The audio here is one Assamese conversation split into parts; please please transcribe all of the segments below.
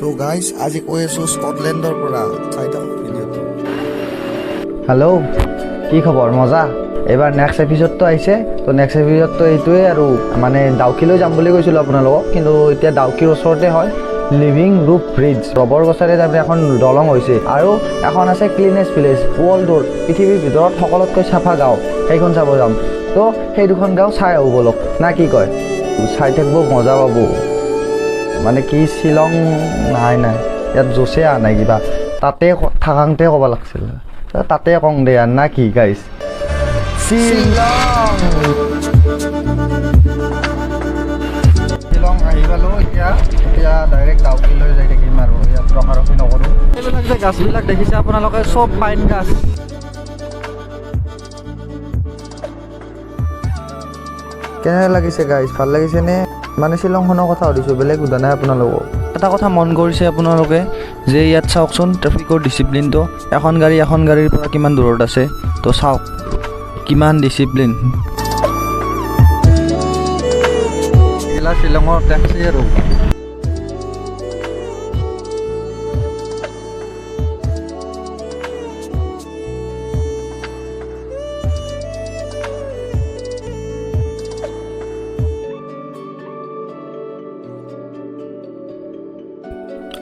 তো গাইজ, আজি কৈ আছোঁ স্কটলেণ্ডৰ পৰা। চাই থাকক ভিডিঅ'টো। হেল্ল', কি খবৰ? মজা। এইবাৰ নেক্সট এপিছ'ডটো আহিছে। তো নেক্সট এপিছ'ডটো এইটোৱে আৰু, মানে ডাউকিলৈ যাম বুলি কৈছিলোঁ আপোনালোকক, কিন্তু এতিয়া ডাউকিৰ ওচৰতে হয় লিভিং ৰুফ ব্ৰিজ। ৰবৰ গছেৰে তাৰমানে এখন দলং হৈছে। আৰু এখন আছে ক্লিনেষ্ট ভিলেজ ৱৰ্ল্ডৰ, পৃথিৱীৰ ভিতৰত সকলোতকৈ চাফা গাঁও, সেইখন চাব যাম। তো সেই দুখন গাঁও চাই আহোঁ ব'লক, না কি কয়? চাই থাকিব, মজা পাব। মানে কি, শ্বিলং নাই নাই, ইয়াত জোচে অহা নাই কিবা। তাতে থাকাংতে ক'ব লাগছিল, তাতে কং দে আৰু, না কি গাইজ? শ্বিলং, শ্বিলং আহি পালোঁ এতিয়া। এতিয়া ডাইৰেক্ট ডাউকিলৈ যাই থাকিম আৰু ইয়াত ৰখাৰখি নকৰোঁ। এইবিলাক যে গাছবিলাক দেখিছে আপোনালোকে, চব পাইন গাছ। কেনে লাগিছে গাইজ, ভাল লাগিছেনে? মানে শ্বিলংখনৰ কথা সুধিছোঁ, বেলেগ সোধা নাই আপোনালোকক। এটা কথা মন কৰিছে আপোনালোকে যে ইয়াত চাওকচোন ট্ৰেফিকৰ ডিচিপ্লিনটো, এখন গাড়ী এখন গাড়ীৰ পৰা কিমান দূৰত আছে। তো চাওক কিমান ডিচিপ্লিন। এইগিলা শ্বিলঙৰ টেক্সি আৰু।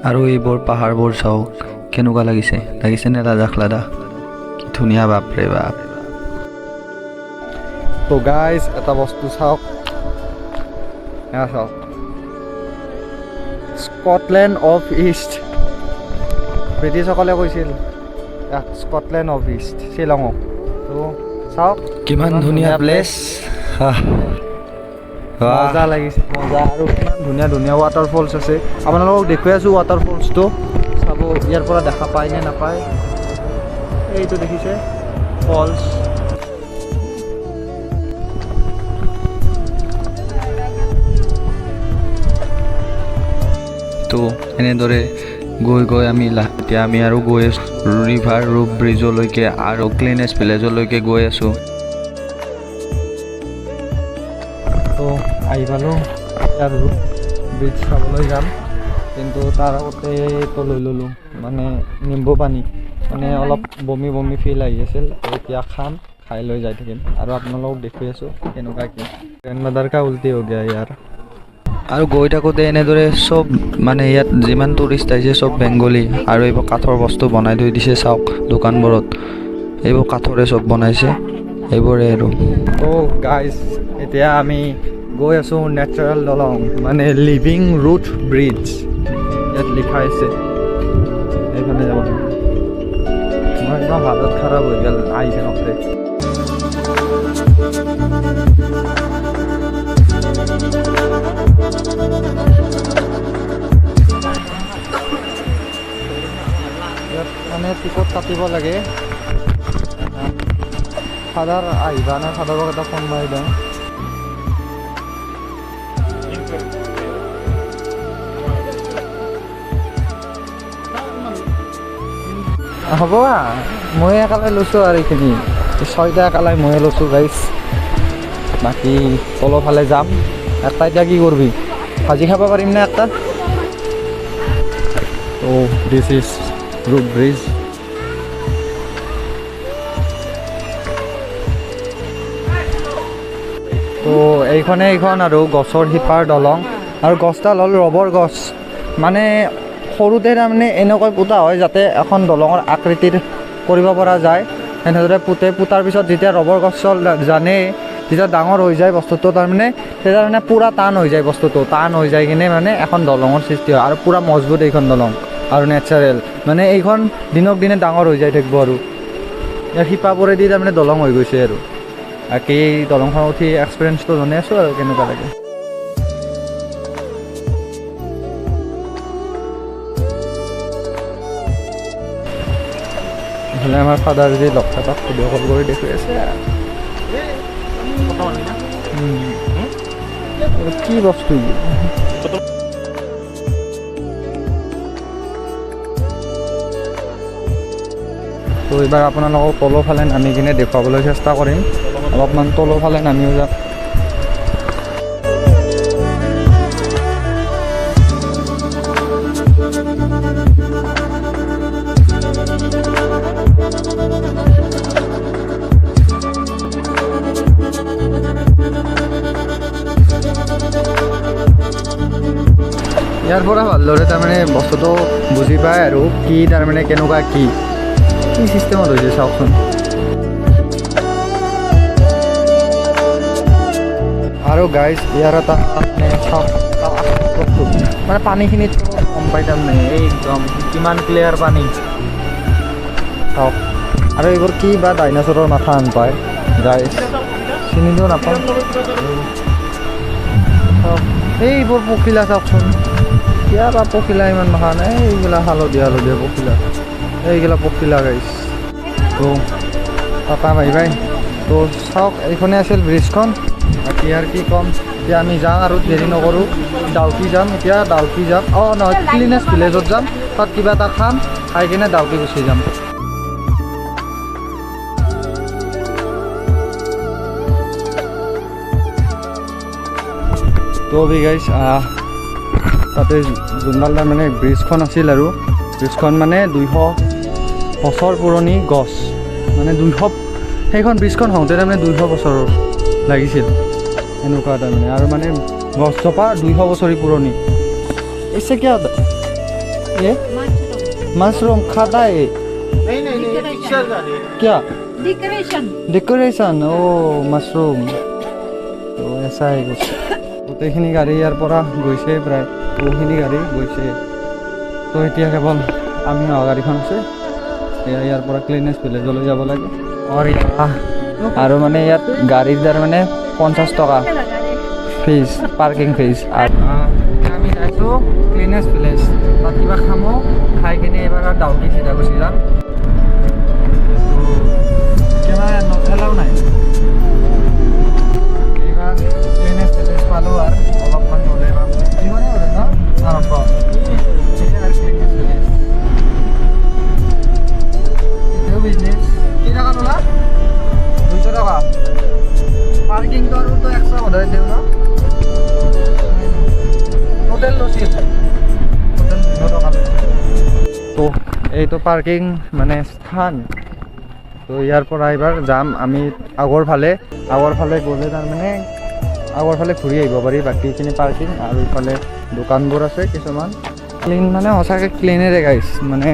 আৰু এইবোৰ পাহাৰবোৰ চাওক, কেনেকুৱা লাগিছে, লাগিছেনে লাদাখ লাদাখ? কি ধুনীয়া, বাপৰে বাপ। তো গাইজ, এটা বস্তু চাওক, এয়া চাওক, স্কটলেণ্ড অফ ইষ্ট। ব্ৰিটিছসকলে কৈছিল ইয়াক স্কটলেণ্ড অফ ইষ্ট শ্বিলঙক। তো চাওক। কিমান ধুনীয়া প্লেচ। মজা লাগিছে, মজা। আৰু কিমান ধুনীয়া ধুনীয়া ৱাটাৰফলছ আছে, আপোনালোকক দেখুৱাই আছোঁ। ৱাটাৰফলছটো চাব, ইয়াৰ পৰা দেখা পায় নে নাপায়। এইটো দেখিছে ফলছ। তো এনেদৰে গৈ গৈ আমি এতিয়া আমি আৰু গৈ আছোঁ ৰিভাৰ ৰুপ ব্ৰিজলৈকে আৰু ক্লিনেষ্ট ভিলেজলৈকে গৈ আছোঁ। তো আহি পালোঁ আৰু ব্ৰিজ চাবলৈ যাম, কিন্তু তাৰ আগতে এইটো লৈ ল'লোঁ, মানে নিম্বু পানী। মানে অলপ বমি বমি ফিল আহি আছিল। এতিয়া খাম, খাই লৈ যাই থাকিম আৰু আপোনালোকক দেখুৱাই আছোঁ কেনেকুৱা কি। গ্ৰেণ্ড মাদাৰ কা উল্টি হৈ গয়া ইয়াৰ। আৰু গৈ থাকোঁতে এনেদৰে চব, মানে ইয়াত যিমান টুৰিষ্ট আহিছে চব বেংগলী। আৰু এইবোৰ কাঠৰ বস্তু বনাই থৈ দিছে, চাওক দোকানবোৰত এইবোৰ কাঠৰে চব বনাইছে, এইবোৰে আৰু। তো গাইজ, এতিয়া আমি গৈ আছোঁ নেচাৰেল দলং, মানে লিভিং ৰুট ব্ৰিজ ইয়াত লিখা আছে। এইফালে যাব লাগিব। মই একদম হালত খাৰাপ হৈ গ'ল আহি থাকোঁতে। ইয়াত মানে টিকট কাটিব লাগে। ফাদাৰ আহিবা নে? ফাদাৰক এটা ফোন মাৰি দিওঁ। হ'ব, মই একালাই লৈছোঁ আৰু এইখিনি ছয়টা একালাই ময়ে লৈছোঁ গাইছ। বাকী তলৰফালে যাম। একটা এতিয়া কি কৰবি? ভাজি খাব পাৰিম নে একটা? তো this is root bridge. তো এইখনে এইখন আৰু গছৰ শিপাৰ দলং। আৰু গছডাল হ'ল ৰবৰ গছ। মানে সৰুতে তাৰমানে এনেকৈ পোতা হয় যাতে এখন দলঙৰ আকৃতিৰ কৰিব পৰা যায়। এনেদৰে পোতে, পোতাৰ পিছত যেতিয়া ৰবৰ গছৰ জানেই, যেতিয়া ডাঙৰ হৈ যায় বস্তুটো, তাৰমানে তেতিয়া মানে পূৰা টান হৈ যায় বস্তুটো। টান হৈ যায় কিনে মানে এখন দলঙৰ সৃষ্টি হয় আৰু পূৰা মজবুত এইখন দলং আৰু নেচাৰেল। মানে এইখন দিনক দিনে ডাঙৰ হৈ যাই থাকিব আৰু ইয়াৰ শিপাবোৰেদি তাৰমানে দলং হৈ গৈছে। আৰু বাকী দলংখন উঠি এক্সপিৰিয়েঞ্চটো জনাই আছোঁ আৰু কেনেকুৱা লাগে। ইফালে আমাৰ ফাদাৰ যি লগ থাকক ভিডিঅ' কল কৰি দেখুৱাই আছে। কি বস্তু? তো এইবাৰ আপোনালোকক তলৰফালে নামি কিনে দেখুৱাবলৈ চেষ্টা কৰিম। অলপমান তলৰফালে নামিও যাম। ভালদৰে তাৰমানে বস্তুটো বুজি পায় আৰু কি তাৰমানে কেনেকুৱা কি কি চিষ্টেমত হৈছে চাওকচোন। আৰু গাইজ, ইয়াৰ এটা মানে চাওক, এটা আচৰিত বস্তু, মানে পানীখিনিত গম পাই তাৰমানে এই একদম কিমান ক্লিয়াৰ পানী চাওক। আৰু এইবোৰ কি বা ডাইনাছৰৰ মাথা আন পায় গাইজ, চিনিও নাপাওঁ। চাওক এইবোৰ পখিলা চাওকচোন, কিয় বা পখিলা ইমান মাখা নাই, এইগিলা হালধীয়া হালধীয়া পখিলা, এইগিলা পখিলা গাইজ। তো টাটা বাই বাই। তো চাওক এইখনে আছিল ব্ৰিজখন। বাকী আৰু কি ক'ম, এতিয়া আমি যাওঁ আৰু দেৰি নকৰোঁ, ডাউকি যাম এতিয়া, ডাউকি যাম, অঁ নহয় ক্লিনেছ ভিলেজত যাম, তাত কিবা এটা খাম, খাই কিনে ডাউকি গুচি যাম। তো গাইজ, তাতে যোনডাল তাৰমানে ব্ৰিজখন আছিল আৰু ব্ৰিজখন মানে 200 বছৰ পুৰণি গছ, মানে 200, সেইখন ব্ৰিজখন হওঁতে তাৰমানে 200 বছৰ লাগিছিল এনেকুৱা তাৰমানে। আৰু মানে গছজোপা 200 বছৰি পুৰণি। इससे क्या होता है? ये मशरूम खाता है? नहीं नहीं नहीं, पिक्चर का नहीं। क्या? डेकोरेशन। डेकोरेशन, ओ मशरूम। तो ऐसा है कुछ। গোটেইখিনি গাড়ী ইয়াৰ পৰা গৈছে, প্ৰায় বহুখিনি গাড়ী গৈছে। তো এতিয়া কেৱল আমি অহা গাড়ীখন আছে, এয়া ইয়াৰ পৰা ক্লিনেছ ভিলেজলৈ যাব লাগে। আৰু মানে ইয়াত গাড়ীৰ তাৰমানে 50 টকা ফিজ, পাৰ্কিং ফিজ। আৰু আমি যাইছোঁ ক্লিনেছ ভিলেজ, তাত কিবা খামো, খাই কিনে এইবাৰ আৰু ডাউকি চিধা গুচি যাম। কেমেৰা নথেলাও নাই। এইবাৰ ক্লিনেছ ভিলেজ পালোঁ আৰু অলপমান গ'লে পাম। এইখনেই বোধহয় ন আৰম্ভ ক্লিনেছ ভিলেজ। এইটো বিজনেছ। কেই টকা ল'লা? 200 টকা। পাৰ্কিংটো আৰু তো 100 বোধহয় দিওঁ ন? টোটেল লৈছে, টোটেল 200 টকা লৈছে। তো এইটো পাৰ্কিং মানে স্থান। তো ইয়াৰ পৰা এইবাৰ যাম আমি আগৰ ফালে, আগৰ ফালে গ'লে তাৰমানে আগৰ ফালে ঘূৰি আহিব পাৰি। বাকীখিনি পাৰ্কিং আৰু ইফালে দোকানবোৰ আছে কিছুমান। ক্লিন মানে সঁচাকৈ ক্লিনেৰে গাইছ, মানে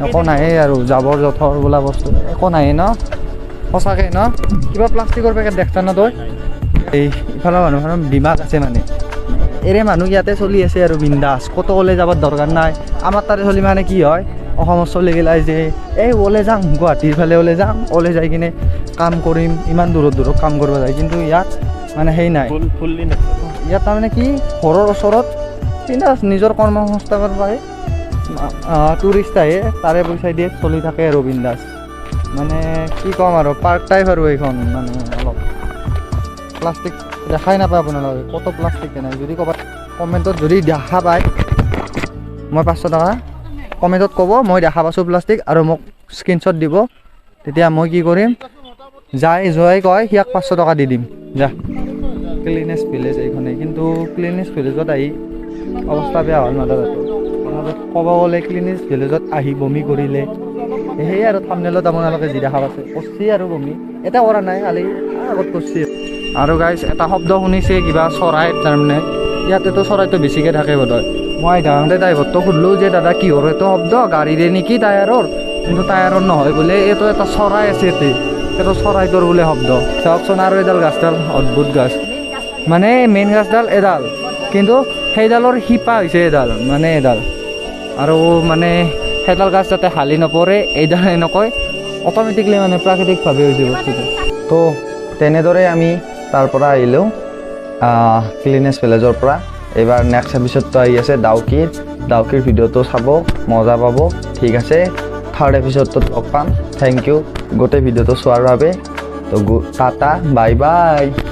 একো নায়েই আৰু জাবৰ জোঁথৰ বোলা বস্তু একো নায়েই ন সঁচাকৈ ন? কিবা প্লাষ্টিকৰ পেকেট দেখছা ন তই? এই ইফালৰ মানুহখনৰ দিমাগ আছে, মানে এৰে মানুহ ইয়াতে চলি আছে আৰু বিন্দাছ, ক'তো ওলাই যাবৰ দৰকাৰ নাই। আমাৰ তাৰে চলি মানে কি হয়, অসমৰ চলিগিলাই যে এই ওলাই যাওঁ গুৱাহাটীৰ ফালে, ওলাই যাওঁ, ওলাই যাই কিনে কাম কৰিম, ইমান দূৰত দূৰত কাম কৰিব যায়। কিন্তু ইয়াত মানে সেই নাই, ইয়াত তাৰমানে কি ঘৰৰ ওচৰত বিন্দাছ নিজৰ কৰ্ম সংস্থাপন পায়, টুৰিষ্ট আহে, তাৰে পইচা দিয়ে চলি থাকে আৰু বিন্দাছ। মানে কি ক'ম আৰু পাৰ্ক টাইপ আৰু এইখন, মানে অলপ প্লাষ্টিক দেখাই নাপায় আপোনালোকে, ক'তো প্লাষ্টিক নাই। যদি ক'ৰবাত কমেণ্টত যদি দেখা পায়, মই 500 টকা কমেণ্টত ক'ব মই দেখা পাইছোঁ প্লাষ্টিক, আৰু মোক স্ক্ৰীনশ্বট দিব, তেতিয়া মই কি কৰিম, যাই যোৱাই কয় সিয়াক 500 টকা দি দিম। যা ক্লিনেছ ভিলেজ এইখনেই। কিন্তু ক্লিনেছ ভিলেজত আহি অৱস্থা বেয়া হ'ল মাথাটো। ক'ব গ'লে ক্লিনেছ ভিলেজত আহি বমি কৰিলে সেয়ে আৰু থাম্বনেইলত আপোনালোকে যি দেখা পাইছে কৰছি আৰু বমি, এটা কৰা নাই, খালি আগত কৰছি। আৰু গাইজ এটা শব্দ শুনিছে কিবা চৰাই, তাৰমানে ইয়াতেতো চৰাইটো বেছিকৈ থাকে বোধহয়। মই আহি থাকোঁতে ড্ৰাইভাৰটোক সুধিলোঁ যে দাদা কিহৰ এইটো শব্দ, গাড়ীৰে নেকি টায়াৰৰ? কিন্তু টায়াৰৰ নহয় বোলে, এইটো এটা চৰাই আছে ইয়াতে, সেইটো চৰাইটোৰ বোলে শব্দ। চাওকচোন আৰু এডাল গাছডাল অদ্ভুত গাছ, মানে মেইন গাছডাল এডাল, কিন্তু সেইডালৰ শিপা হৈছে এডাল, মানে এডাল আৰু মানে সেইডাল গাছ যাতে হালি নপৰে এইডাল এনেকৈ অট'মেটিকলি মানে প্ৰাকৃতিকভাৱে হৈছে বস্তুটো। তো তেনেদৰে আমি তাৰ পৰা আহিলোঁ ক্লিনেছ ভিলেজৰ পৰা। এইবাৰ নেক্সট এপিছ'ডটো আহি আছে ডাউকিৰ, ডাউকিৰ ভিডিঅ'টো চাব, মজা পাব। ঠিক আছে, থাৰ্ড এপিছ'ডটোত লগ পাম। Thank U গোটেই ভিডিঅ'টো চোৱাৰ বাবে। তো টাটা, বাই বাই।